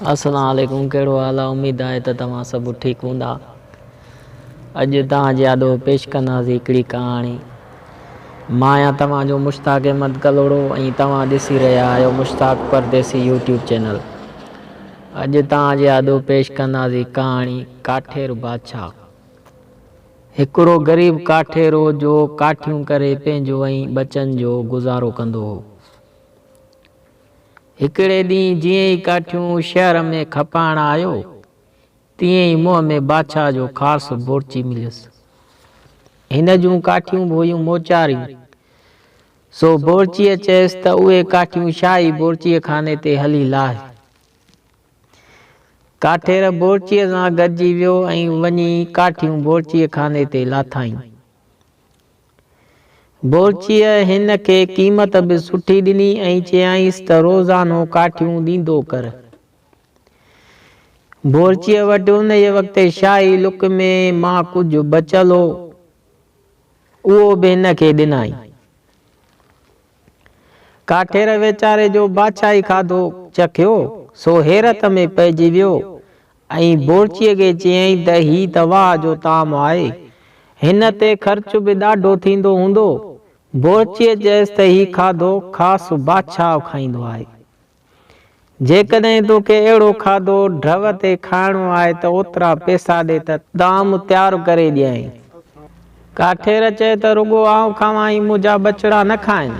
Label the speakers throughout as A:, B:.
A: السلام عليڪم ڪهڙو حال آ اميد آهي ته توهان سڀ ٺيڪ هوندا اڄ توهان جي آڏو پيش ڪنداسين هڪڙي ڪهاڻي مان آهيان توهان جو مشتاق احمد ڪلهوڙو ۽ توهان ڏسي رهيا آهيو مشتاق پرديسي يوٽيوب چينل اڄ توهان جي آڏو پيش ڪنداسين ڪهاڻي ڪاٺير بادشاهه هڪڙو غريب ڪاٺيرو جو ڪاٺيون ڪري پنهنجو ۽ ٻچن جو گذارو ڪندو هو. هڪڙي ڏينهن جيئن ئي ڪاٺيون شهر ۾ کپائڻ آيو، تيئن ئي منهن ۾ بادشاهه جو خاص بورچي مليس. هن جون ڪاٺيون به هيون موچاريون. سو بورچيء چيس ته اهي ڪاٺيون شاهي بورچيخاني تي هلي لاهه. ڪاٺير بورچيء سان گڏجي ويو ۽ وڃي ڪاٺيون بورچيخاني تي لاٿائين. بورچيء هن کي قيمت به سٺي ڏني ۽ چيائينس ته روزانو ڪاٺيون ڏيندو ڪر. بورچيء وٽ انهيء وقت شاهي لقمي مان ڪجهه بچيل هو، اهو به هن کي ڏنائين. ڪاٺير ويچاري جو بادشاهي کاڌو چکيو، سو حيرت ۾ پئجي ويو ۽ بورچيء کي چيائين ته هي ته واهه جو طعام آهي. هن تي خرچ به ڏاڍو ٿيندو هوندو. بورچيء چيس ته هي کاڌو خاص بادشاهه کائيندو آهي. جيڪڏهن توکي اهڙو کاڌو ڍؤ تي کائڻو آهي ته اوترا پئسا ڏي ته طعام تيار ڪري ڏيانء. ڪاٺير چيو ته رڳو آئون کاوان ۽ منهنجا ٻچڙا نه کائن.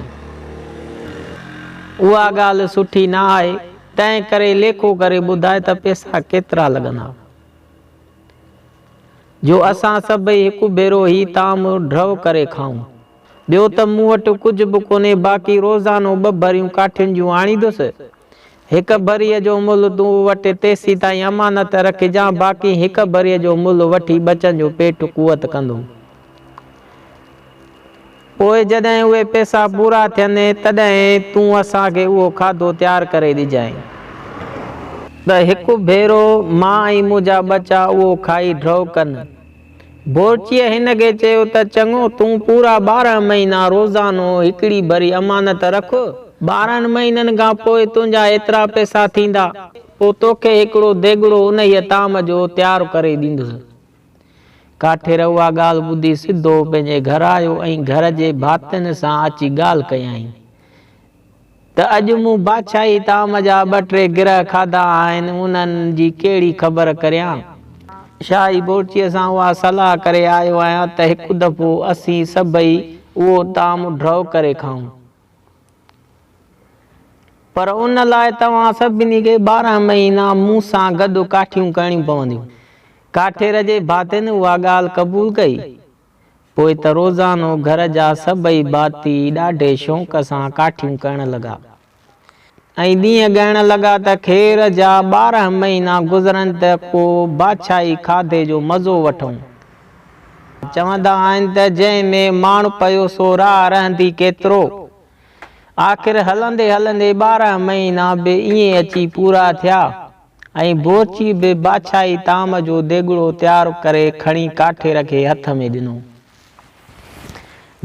A: اها ڳالهه سٺي نه آهي، تنهن ڪري ليکو ڪري ٻڌاء ته پئسا ڪيترا لڳندا. جو اسان سڀئي هڪ ڀيرو هي طعام ڍؤ ڪري کائون. ٻيو ته مون وٽ ڪجهه به ڪونهي، باقي روزانو ٻه ڀريون ڪاٺين جون آڻيندس. هڪ ڀريء جو ملهه تون وٽ تيسيتائين امانت رکجان، باقي هڪ ڀريء جو ملهه وٺي ٻچن جو پيٽ قوت ڪندم. پوء جڏهن اهي پئسا پورا ٿين، تڏهن تون اسان کي اهو کاڌو تيار ڪري ڏجانء. ته هڪ ڀيرو مان ۽ منهنجا ٻچا اهو کائي ڍؤ ڪن. بورچيء هن کي چيو ته چڱو، تون پورا 12 مهينا روزانو هڪڙي ڀري امانت رک. 12 مهينن کان پوء تنهنجا ايترا پئسا ٿيندا، پوء توکي هڪڙو ديڳڙو انهيء طعام جو تيار ڪري ڏيندس. ڪاٺير اها ڳالهه ٻڌي سڌو پنهنجي گهر آيو ۽ گهر جي ڀاتين سان اچي ڳالهه ڪيائين. ته اڄ مون بادشاهي طعام جا ٻه ٽي گرهه کاڌا آهن، انهن جي ڪهڙي خبر ڪريان؟ شاهي بورچيء سان اها صلاح ڪري آيو آهيان ته هڪ دفعو اسين سڀئي اهو طعام ڍؤ ڪري کائون. پر ان لاء توهان سڀني کي 12 مهينا مون سان گڏ ڪاٺيون ڪرڻيون پونديون. ڪاٺير جي ڀاتين اها ڳالهه قبول ڪئي. پوء ته روزانو گهر جا سڀئي ڀاتي ڏاڍي شوق سان ڪاٺيون ڪرڻ لڳا ۽ ڏينهن ڳڻڻ لڳا ته خير جا 12 مهينا گذرن ته ڪو بادشاهي کاڌي جو مزو وٺون. چوندا آهن ته جنهن ۾ ماڻ پيو سو راهه رهندي ڪيترو. آخر هلندي هلندي 12 مهينا به ائين اچي پورا ٿيا ۽ بورچي به بادشاهي طعام جو ديڳڙو تيار ڪري کڻي ڪاٺير کي هٿ ۾ ڏنو.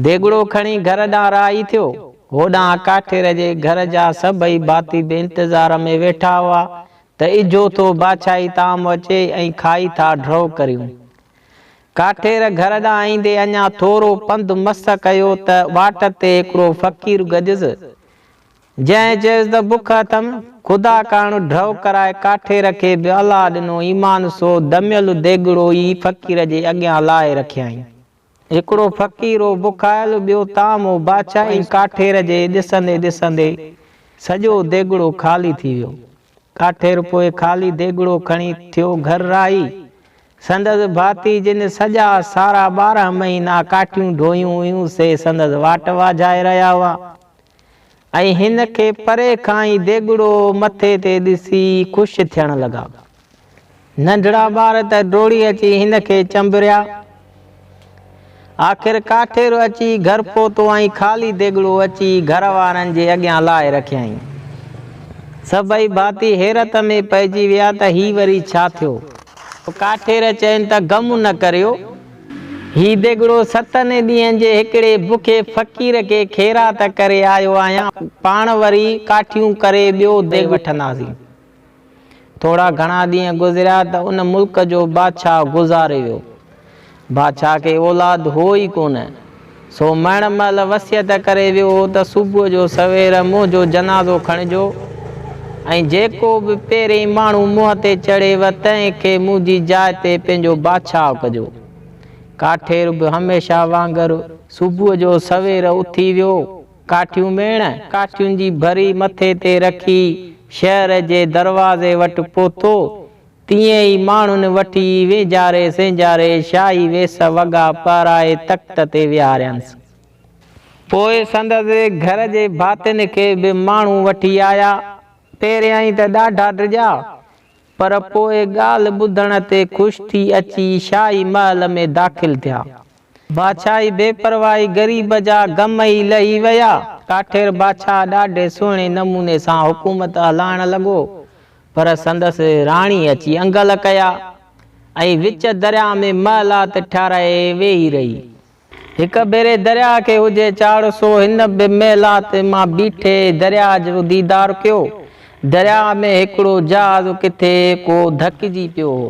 A: ديڳڙو کڻي گهر ڏانهن راهي ٿيو. هوڏانهن ڪاٺير جي گهر جا سڀئي ڀاتي به انتظار ۾ ويٺا هئا ته اجهو ٿو بادشاهي طعام اچي ۽ کائي ٿا ڍؤ ڪريون. ڪاٺير گهر ڏانهن ايندي اڃا ٿورو پنڌ مس ڪيو ته واٽ تي هڪڙو فقير گڏيس، جنهن چيس ته بک اٿم، خدا ڪاڻ ڍؤ ڪرائي ڪاٺير کي به الله ڏنو ايمان سو دميل ديڳڙو ئي فقير جي اڳيان لاهي رکيائين. هڪڙو فقير هو بکايل، ٻيو طعام هو بادشاهه ۽ ڪاٺير جي ڏسندي ڏسندي سڄو ديڳڙو خالي ٿي ويو. ڪاٺير پوء خالي ديڳڙو کڻي ٿيو گهر راهي. سندس ڀاتي جن سڄا سارا 12 مهينا ڪاٺيون ڍويون هيون سي سندس واٽ واجهائي رهيا هئا ۽ هن کي پري کان ئي ديڳڙو مٿي تي ڏسي خوش ٿيڻ لڳا. ننڍڙا ٻار ته ڊوڙي اچي هن کي چنبڙيا. آخر ڪاٺيرو اچي گهر پهتو ۽ خالي ديڳڙو اچي گهر وارن جي اڳيان لاهي رکيائين. سڀئي ڀاتي حيرت ۾ پئجي ويا ته هي وري ڇا ٿيو؟ ڪاٺير چين ته غم نه ڪريو، هي ديڳڙو ستن ڏينهن جي هڪڙي بکي فقير کي خيرات ڪري آيو آهيان، پاڻ وري ڪاٺيون ڪري ٻيو ديڳ وٺنداسين. ٿورا گهڻا ڏينهن گذريا ته ان ملڪ جو بادشاهه گذاري ويو. بادشاهه کي اولاد هو ئي ڪونه، سو مرڻ مهل وصيت ڪري ويو هو ته صبح جو سوير منهنجو جنازو کڻجو ۽ جيڪو به پهرين ماڻهو منهن تي چڙهيو تنهن کي منهنجي جاء تي پنهنجو بادشاهه ڪجو. ڪاٺير به هميشه وانگر صبح جو سوير اٿي ويو. ڪاٺيون ميڻ، ڪاٺين جي ڀري مٿي تي رکي شهر جي دروازي وٽ پهتو. تيئن ئي ماڻهن وٺي وينجهاري سينجهاري شاهي ويس وڳا پهرائي تخت تي ويهاريائينس. پوء سندس گهر جي ڀاتين کي به ماڻهو وٺي آيا. پهريائين ته ڏاڍا ڊڄا، پر پوء ڳالهه ٻڌڻ تي خوش ٿي اچي شاهي محل ۾ داخل ٿيا. بادشاهي بي پرواهي غريب جا غم ئي لهي ويا. ڪاٺير بادشاهه ڏاڍي سهڻي نموني سان حڪومت هلائڻ لڳو. پر سندس راڻي اچي انگل ڪيا ۽ وچ درياء ۾ محلات ٺهرائي ويهي رهي. هڪ ڀيري درياء کي هجي چاڙهه سو هن به محلات مان بيٺي درياء جو ديدار ڪيو. درياء ۾ هڪڙو جهاز ڪٿي ڪو ڌڪجي پيو هو.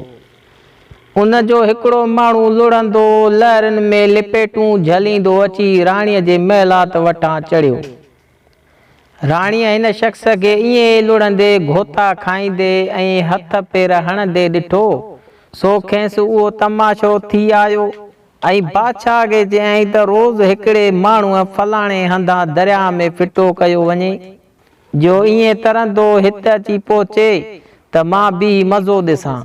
A: ان جو هڪڙو ماڻهو لڙهندو لهرن ۾ لپيٽون جهليندو اچي راڻيء جي محلات وٽان چڙهيو. راڻيء هن شخص کي ائين ئي لڙهندي، گهوتا کائيندي ۽ هٿ پير هڻندي ڏٺو، سو کيس اهو تماشو ٿي آيو ۽ بادشاهه کي چيائين ته روز هڪڙي ماڻهوء فلاڻي هنڌان درياهه ۾ ڦٽو ڪيو وڃي، جو ائين ترندو هت اچي پهچي ته مان بيهي مزو ڏسان.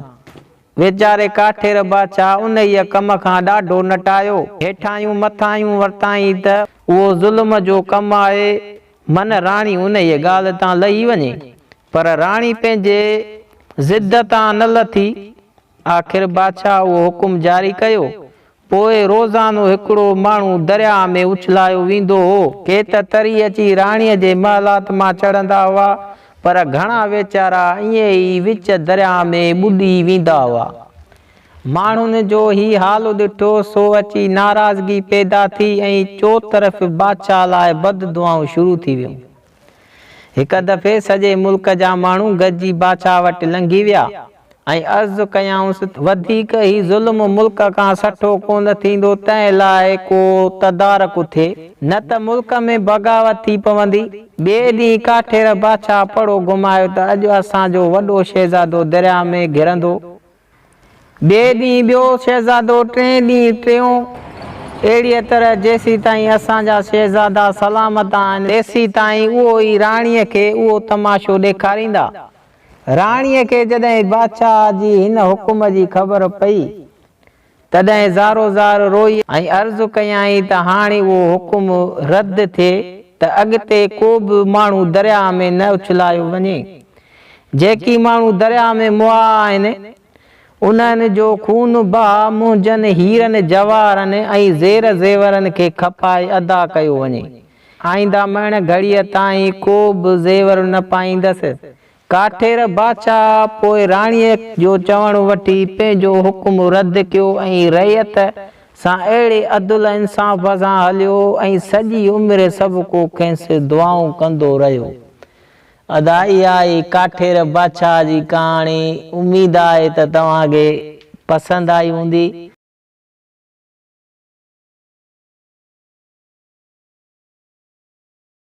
A: ويچاري ڪاٺير بادشاهه انهيء ڪم کان ڏاڍو نٽايو. هيٺاهيون مٿاهيون ورتائين ته اهو ظلم جو ڪم آهي، من راڻي انهيء ڳالهه تان لهي وڃي. پر راڻي پنهنجي ضد تان نه لٿي. آخر بادشاهه اهو حڪم جاري ڪيو. پوء روزانو هڪڙو ماڻهو درياهه ۾ اڇلايو ويندو هو. ڪي ته تري اچي راڻيء جي محلات مان چڙهندا هئا، پر گهڻا ويچارا ائين ئي وچ درياهه ۾ ٻڏي ويندا هئا. ماڻهن جو هي حال ڏٺو، سو اچي ناراضگي پيدا ٿي ۽ چوطرف بادشاهه لاء بد دعائون شروع ٿي ويون. هڪ دفعي سڄي ملڪ جا ماڻهو گڏجي بادشاهه وٽ لنگهي ويا ۽ عرض ڪيائونس ته وڌيڪ هي ظلم ملڪ کان سٺو ڪونه ٿيندو تنهن لاء ڪو تدارڪ ٿئي، نه ته ملڪ ۾ بغاوت ٿي پوندي. ٻئي ڏينهن ڪاٺير بادشاهه پڙهو گهمايو ته اڄ اسان جو وڏو شهزادو درياهه ۾ گهرندو. ٻئي ڏينهن ٻيو شهزادو، ٽئين ڏينهن ٽيون، اهڙيء طرح جيسيتائين اسان جا شهزادا سلامت آهن، تيسيتائين اهو ئي راڻيء کي اهو تماشو ڏيکاريندا. راڻيء کي جڏهن بادشاهه جي هن حڪم جي خبر پئي، تڏهن زارو زار روئي ۽ عرض ڪيائين ته هاڻي اهو حڪم رد ٿئي ته اڳتي ڪو به ماڻهو درياهه ۾ نه اڇلايو وڃي. جيڪي ماڻهو درياهه ۾ مئا آهن، انهن جو خون بها منهنجن هيرن جواهرن ۽ زير زيورن کي کپائي ادا ڪيو وڃي. آئنده مئڻ گهڙيء تائين ڪو به زيور نه پائيندس. ڪاٺير بادشاهه پوء راڻيء جو چوڻ وٺي پنهنجو حڪم رد ڪيو ۽ رعيت سان اهڙي عدل انصاف سان هليو ۽ سڄي عمر سڀڪو کيس دعائون ڪندو رهيو. ادا اها آهي ڪاٺير بادشاهه جي ڪهاڻي اميد آهي ته توهان کي پسند آئي هوندي.